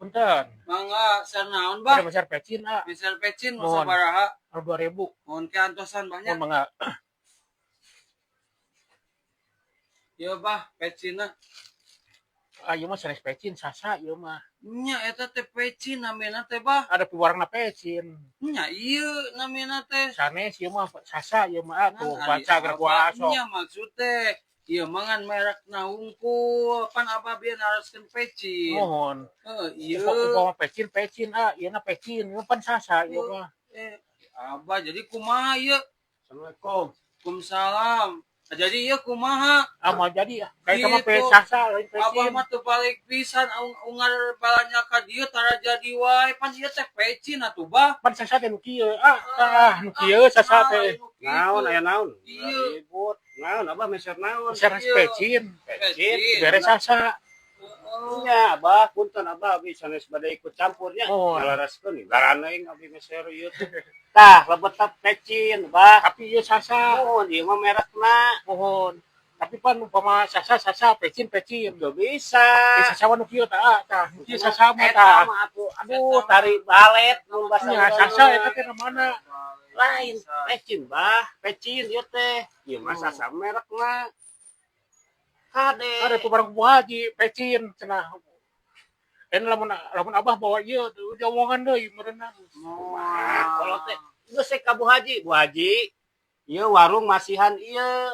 Punten. Mangga, meser naon, Bah? Ada meser pecin, ah. Meser pecin mau Mohon. Sabaraha? Anu 2000. Mohon ke antosan banyak. Mohon, mangga. Ieu, Bah, pecinna. Ah, ieu mah sanes pecin, sasa ieu mah. Nya eta teh pecin namina teh, Bah. Ada piwarna pecin. Nya ieu namina teh. Sanes ieu mah, sasa ieu mah, ah, tuh Nah, baca ari geura Abah gua sok. Nya maksud teh ieu mah ngan merekna hungkul, pan Abah bieu naroskeun pecin. Mohon. Heeh, ieu. Upama pecin pecin, ah, ieu na pecin, ieu pan sasa ieu mah. Eh, Abah jadi kumaha ieu? Assalamualaikum. Waalaikumsalam. Nah, jadi ieu kumaha? Ah, mau jadi ah. Kayak sama Gitu. Sasa lain Abah pecin. Mah teu balik pisan ungar balanja ka dieu tara jadi wae, pan ieu teh pecin atuh, Bah. Pan sasa teh nu kieu. Ah, ah, nu kieu sasa teh. Ah, nu Naon kitu. Aya naon? Iya. Ribut. Naon, Abah meser naon? Meser Iya. pecin, Pecin. beres sasa. Heeh. Nya, Abah, punten Abah, abi sanes bade ikut campurnya. Oh. Ngalaraskeun garaneung abi meser ieu teh. Tah, lebet pecin, Abah. Tapi ieu sasa. Mohon, ieu mah merekna. Mohon. Tapi pan upama sasa sasa, pecin pecin. Teu bisa. Eh, sasa mah nu kieu tah, ah, tah. Nu kieu sasa mah Eta tah. mah atuh, aduh, tari balet mun basa Nya urang sasa mah. Eta teh mana? Lain pecin, Bah, pecin ieu teh. Ieu mah sasa merekna. Kade. Ada tuh barang Bu Haji, pecin cenah. Dan lamun lamun Abah bawa ieu diomongan deui meureunna. Wah, kalau teh geus ka Bu Haji, Bu Haji. Ieu warung masihan ieu.